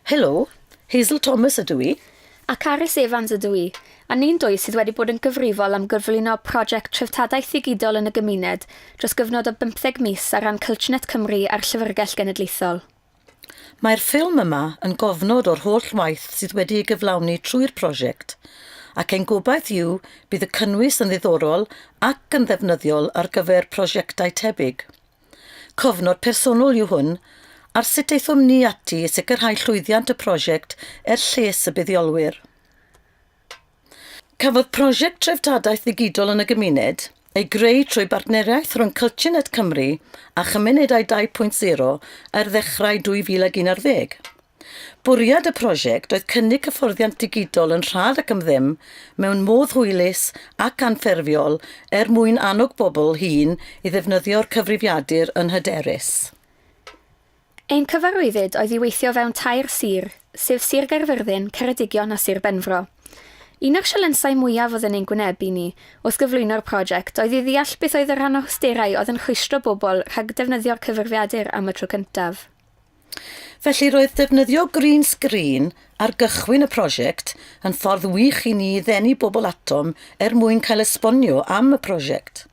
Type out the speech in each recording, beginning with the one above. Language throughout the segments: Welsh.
Helo, Hazel Thomas ydw i. A Carys Evans ydw i, a ni'n dwy sydd wedi bod yn gyfrifol am gyflwyno prosiect Treftadaeth Ddigidol yn y Gymuned dros gyfnod o bymtheg mis ar ran CultureNet Cymru a'r Llyfrgell Genedlaethol. Mae'r ffilm yma yn gofnod o'r holl waith sydd wedi ei gyflawni trwy'r prosiect, ac ein gobaith yw bydd y cynnwys yn ddiddorol ac yn ddefnyddiol ar gyfer prosiectau tebyg. Cofnod personol yw hwn ar sut aethom ni ati i sicrhau llwyddiant y prosiect er lles y buddiolwyr. Cafodd prosiect Treftadaeth Ddigidol yn y Gymuned ei greu trwy bartneriaeth rhwng CultureNet Cymru a Chymunedau 2.0 ar ddechrau 2011. Bwriad y prosiect oedd cynnig hyfforddiant digidol yn rhad ac am ddim, mewn modd hwylus ac anffurfiol er mwyn annog bobl hŷn i ddefnyddio'r cyfrifiadur yn hyderus. Ein cyfarwyddyd oedd i weithio o fewn tair sir, sef Sir Gaerfyrddin, Ceredigion a Sir Benfro. Un o'r sialensau mwyaf oedd yn ein gwynebu ni wrth gyflwyno'r prosiect oedd i ddeall beth oedd yr anawsterau oedd yn rhwystro bobl rhag defnyddio'r cyfrifiadur am y tro cyntaf. Felly roedd defnyddio green screen ar gychwyn y prosiect yn ffordd wych i ni ddenu bobl atom er mwyn cael esbonio am y prosiect.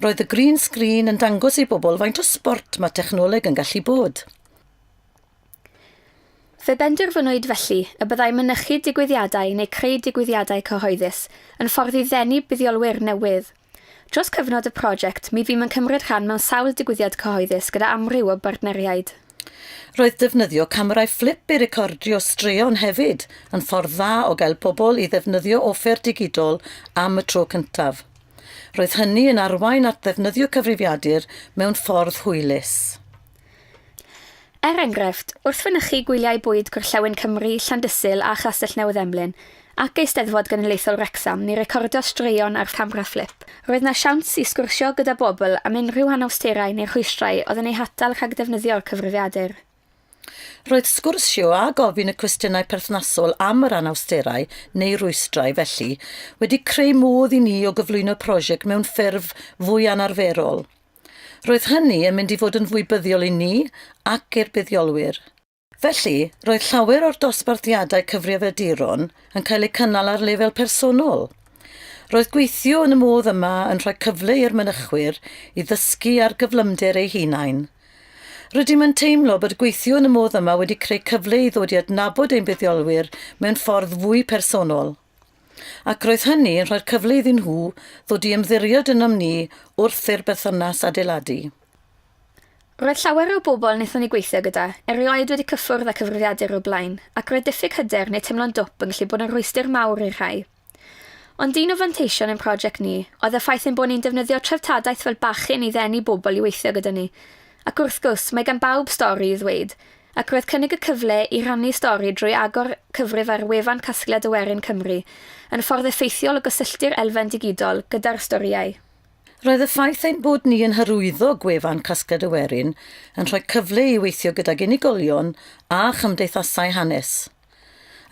Roedd y green screen yn dangos i bobl faint o sbort mae technoleg yn gallu bod. Fe benderfynwyd felly y byddai mynychu digwyddiadau neu creu digwyddiadau cyhoeddus yn ffordd i ddenu buddiolwyr newydd. Dros cyfnod y prosiect, mi fûm yn cymryd rhan mewn sawl digwyddiad cyhoeddus gyda amryw o bartneriaid. Roedd defnyddio camerâu fflip i recordio straeon hefyd yn ffordd dda o gael pobl i ddefnyddio offer digidol am y tro cyntaf. Roedd hynny yn arwain at ddefnyddio cyfrifiadur mewn ffordd hwylus. Er enghraifft, wrth fynychu gwyliau bwyd Gorllewin Cymru, Llandysul a Chastell Newydd Emlyn, ac Eisteddfod Genedlaethol Wrecsam neu recordio straeon ar camera fflip, roedd 'na siawns i sgwrsio gyda bobl am unrhyw anawsterau neu rhwystrau oedd yn eu hatal rhag defnyddio'r cyfrifiadur. Roedd sgwrsio a gofyn y cwestiynau perthnasol am yr anawsterau neu rwystrau, felly, wedi creu modd i ni o gyflwyno prosiect mewn ffurf fwy anarferol. Roedd hynny yn mynd i fod yn fwy buddiol i ni ac i'r buddiolwyr. Felly, roedd llawer o'r dosbarthiadau cyfrifiaduron yn cael eu cynnal ar lefel personol. Roedd gweithio yn y modd yma yn rhoi cyfle i'r mynychwyr i ddysgu ar gyflymder eu hunain. Rydym yn teimlo bod gweithio yn y modd yma wedi creu cyfle i ddod i adnabod ein buddiolwyr mewn ffordd fwy personol. Ac roedd hynny yn rhoi'r cyfle iddyn nhw ddod i ymddiried ynom ni wrth i'r berthynas adeiladu. Roedd llawer o bobl wnaethon ni gweithio gyda, erioed wedi cyffwrdd â cyfrifiadur o'r blaen, ac roedd diffyg hyder neu teimlo'n dwp yn gallu bod yn rhwystr mawr i'r rhai. Ond un o fanteision ein prosiect ni oedd y ffaith ein bod ni'n defnyddio treftadaeth fel bachyn i ddenu bobl i weithio gyda ni. Ac wrth gwrs, mae gan bawb stori i ddweud, Ac roedd cynnig y cyfle i rannu stori drwy agor cyfrif ar wefan Casgliad y Werin Cymru yn ffordd effeithiol o gysylltu'r elfen digidol gyda'r storïau. Roedd y ffaith ein bod ni yn hyrwyddo gwefan Casgliad y Werin yn rhoi cyfle i weithio gydag unigolion a chymdeithasau hanes.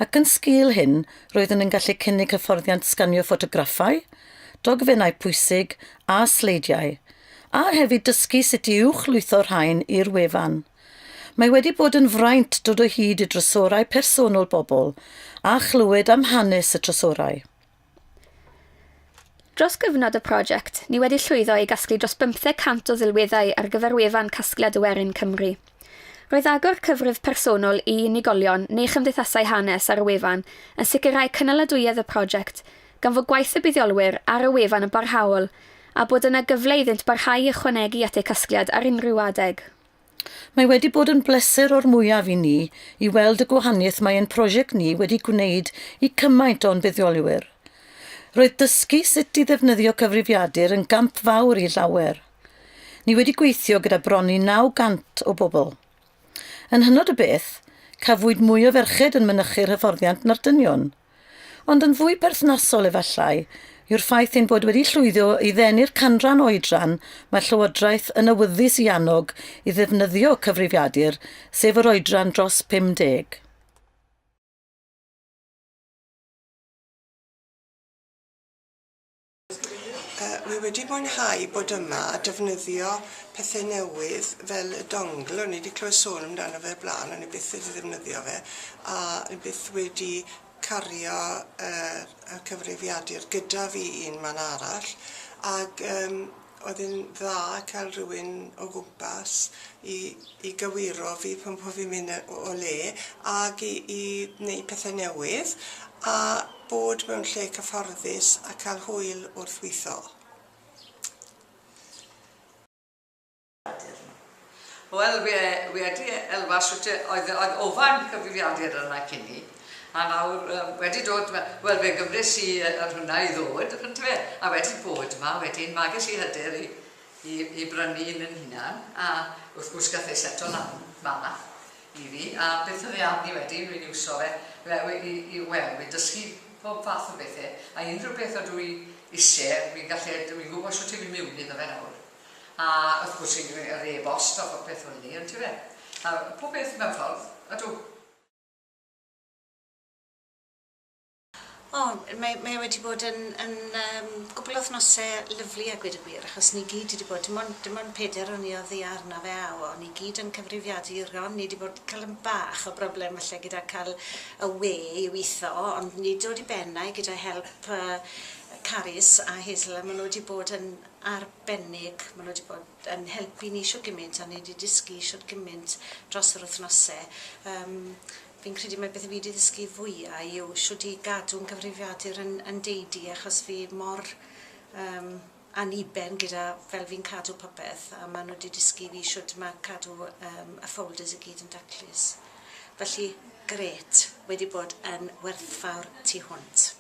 Ac yn sgil hyn, roeddwn yn gallu cynnig hyfforddiant sganio ffotograffau, dogfennau pwysig a sleidiau, a hefyd dysgu sut i uwchlwytho'r rhain i'r wefan. Mae wedi bod yn fraint dod o hyd i drysorau personol bobl a chlywed am hanes y trysorau. Dros gyfnod y prosiect, ni wedi llwyddo i gasglu dros bymtheg 100 o ddelweddau ar gyfer wefan Casgliad y Werin Cymru. Roedd agor cyfrif personol i unigolion neu chymdeithasau hanes ar y wefan yn sicrhau cynaladwyedd y prosiect, gan fod gwaith y buddiolwyr ar y wefan yn barhaol a bod yna gyfle iddynt barhau i ychwanegu at eu casgliad ar unrhyw adeg. Mae wedi bod yn bleser o'r mwyaf i ni i weld y gwahaniaeth mae ein prosiect ni wedi gwneud i cymaint o'n buddiolwyr. Roedd dysgu sut i ddefnyddio cyfrifiadur yn gamp fawr i llawer. Ni wedi gweithio gyda bron i 900 o bobl. Yn hynod o beth, cafwyd mwy o ferched yn mynychu'r hyfforddiant na'r dynion. Ond yn fwy perthnasol efallai, yw'r ffaith ein bod wedi llwyddo i ddenu'r canran oedran mae'r Llywodraeth yn awyddus i annog i ddefnyddio cyfrifiadur, sef yr oedran dros 50. We wedi mwynhau bod yma a defnyddio pethau newydd fel y dongle, o'n i wedi clywed sôn amdano fe blaen, o'n i byth wedi ddefnyddio fe, a o'n i byth wedi cario y cyfrifiadur gyda fi un man arall, ac oedd hi'n dda cael rhywun o gwmpas i gywiro fi pan bo fi'n mynd o le, ac i wneud pethau newydd, a bod mewn lle cyfforddus a cael hwyl wrth weithio. Wel, wi wedi elwa shwt oedd ofan cyfrifiadur yna cyn i, a nawr wedi dod, wel fe gymrys i yr hwnna i ddod, yntyfe, a wedi bod yma, wedyn mages i hyder i brynu un yn hunan, a wrth gwrs gath ei seto lan ma i fi, a beth oedd e arni wedyn, wy'n iwso fe, wel, wy'n dysgu pob fath o bethau, a unrhyw beth ydw i isie, wy'n gwybod shwt i fi mewn iddo fe nawr. A wrth gwrs yr e-bost a popeth fel 'ny, yntyfe? A pob beth mewn ffordd, ydw. O, mae wedi bod yn gwbl o wythnosau lyfli a gweud y gwir, achos ni gyd wedi bod, dim ond 4 o'n i oddi arno fe a o'n ni gyd yn cyfrifiaduron, ni wedi bod cael yn bach o broblem falle gyda cael y we i weithio, ond ni dod i bennau gyda help Carys a Hazel, a maen nhw wedi bod yn arbennig, maen nhw wedi bod yn helpu ni shwt gymaint a ni wedi dysgu shwt gymaint dros yr wythnosau. Fi'n credu mai beth fi wedi ddysgu fwyaf yw shwt i gadw'n cyfrifiadur yn deidi, achos fi mor aniben gyda fel fi'n cadw popeth, a maen nhw wedi dysgu fi shwt mae cadw y folders i gyd yn daclus. Felly, grêt, wedi bod yn werthfawr tu hwnt.